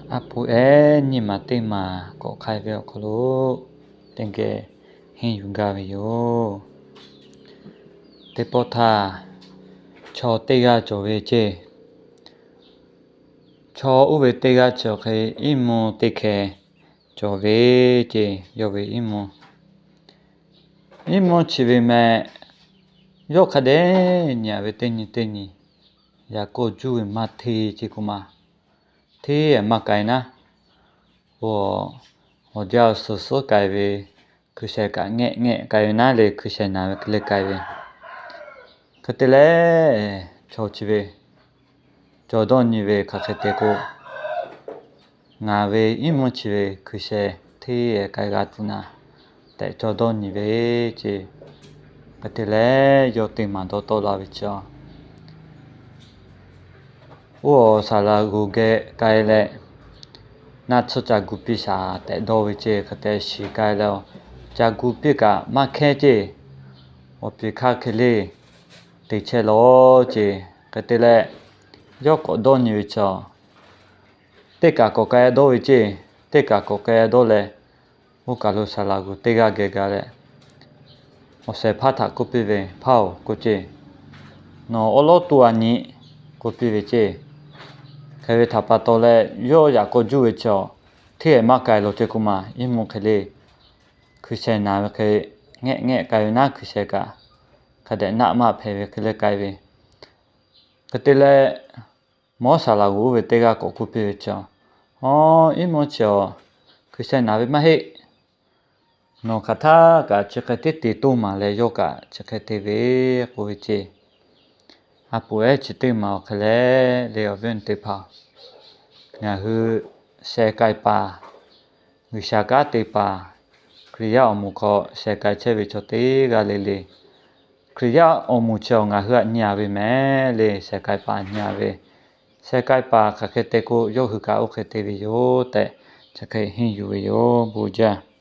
A pu ehˉ nyiˇ maˬ teˇ maˬ k'awꞈ hk'ai ve awˬ hk'aw lo teˇ geh henˇ yuˬ gaˇ ve yoˬ. Teˇ pawˆ htaˇ, chaw teˇ g'aˇ cawˬ ve ceˇ. Chaw oˇ ve teˇ g'aˇ chi awˬ hk'e iˉ mvuhˇ teˇ hkeh cawˬ ve ceˇ. Yawˇ ve iˉ mvuhˇ, iˉ mvuhˇ chi ve meh, yawˇ hk'a dehꞈ nyi a ve teˇ nyi teˇ nyi, yaꞈ k'aw juˇ ve maˇ hteˇ ceˇ k'oˆ ma. Hteˇ maˇ k'ai naˉ, awˬ jaˇ awˬ suhˍ suhˉ k'ai ve, hkui sheh kaꞈ ngehˆ ngehˆ k'ai ve naˉ le, hkui sheh naˍ ve hk'e le k'ai ve. Hk'e te leh, chaw chi ve cawˬ dawˇ nyi ve hk'aˬ hk'e te k'o, ngaˬ ve iˉ mvuhˇ chi ve hkui sheh hteˇ k'ai g'a tuˬ naˍ tehꞈ cawˬ dawˇ nyi ve ceˇ. Hk'e te leh, yawˇ teˇ maˬ dawˇ tawˆ la ve chaw oˇ awˬ saˍ laꞈ g'oˍ geh k'ai leh, naˆ tsuhˇ ca gu piˇ shaˍ tehꞈ dawˇ ve ceˇ. Hk'e te shiˍ k'ai leh, ca gu piˇ kaꞈ maˇ hkehˇ ceˇ. Awˬ piˍ hk'aˇ hk'e le te chehˇ law ceˇ. Hk'e te leh, yawˇ k'awꞈ dawˇ nyi ve chaw, teˇ kaꞈ k'awꞈ k'ai dawˇ ve ceˇ. Teˇ kaꞈ k'awꞈ k'ai dawˇ leh, oˇ kaˬ lo saˍ laꞈ g'oˍ teˇ g'aˇ geh gaˬ leh, awˬ shehˍ hpaˇ htaꞈ k'oˆ piˇ ve, Hpaˇ-oˬ, k'oˆ ceˇ, nawˬ awˉ lawˉ tuˇ a nyi, k'oˆ piˇ ve ceˇ. Hk'e ve htaꞈ pa taw leh, yawˇ yaꞈ k'aw juˇ ve chaw hteˇ maˇ k'ai law ceˇ k'oˆ ma. Iˉ mvuhˇ hk'e le hkui sheh naˍ ve hk'e, ngehˆ ngehˆ k'ai ve naˉ, hkui sheh kaꞈ hk'a dehꞈ naˆ maˆ hpehꞈ ve hk'e le k'ai ve. Hk'e te leh, mawˇ saˍ laꞈ g'oˍ oˇ ve teˇ g'aˇ k'awꞈ k'oˆ piˇ ve chaw, Awˬ, iˉ mvuhˇ chi awˬ hkui sheh naˍ ve maˇ heˆ. Nawˬ hk'aˬ htaˇ kaꞈ chi hk'e teˇ te toˇ maˍ leh, yawˇ kaꞈ chi hk'e te ve, k'oˆ ve ceˇ. A pu ehˉ chi teˇ maˬ awˬ hk'e le le, awˬ viˉ awˬ nyi teˇ hpaˍ, ngaˬ hui sheh k'ai paˍ, G'uiˬsha kanˉ te paˍ, Hkriꞈ yaˇ awˬ moˍ hk'aw sheh k'ai chehˇ ve chaw teˇ g'aˇ le le, Hkriꞈ yaˇ awˬ moˍ chi awˬ ngaˬ hui htaꞈ nyi a ve mehˍ le. Sheh k'ai paˍ nyi a ve, sheh k'ai paˍ hk'aˬ hk'e te k'o, yawˇ hui kaꞈ oˇ hk'e te ve yoˬ tehꞈ, chi hk'e henˇ yuˬ ve yoˬ. Bon jaˇ.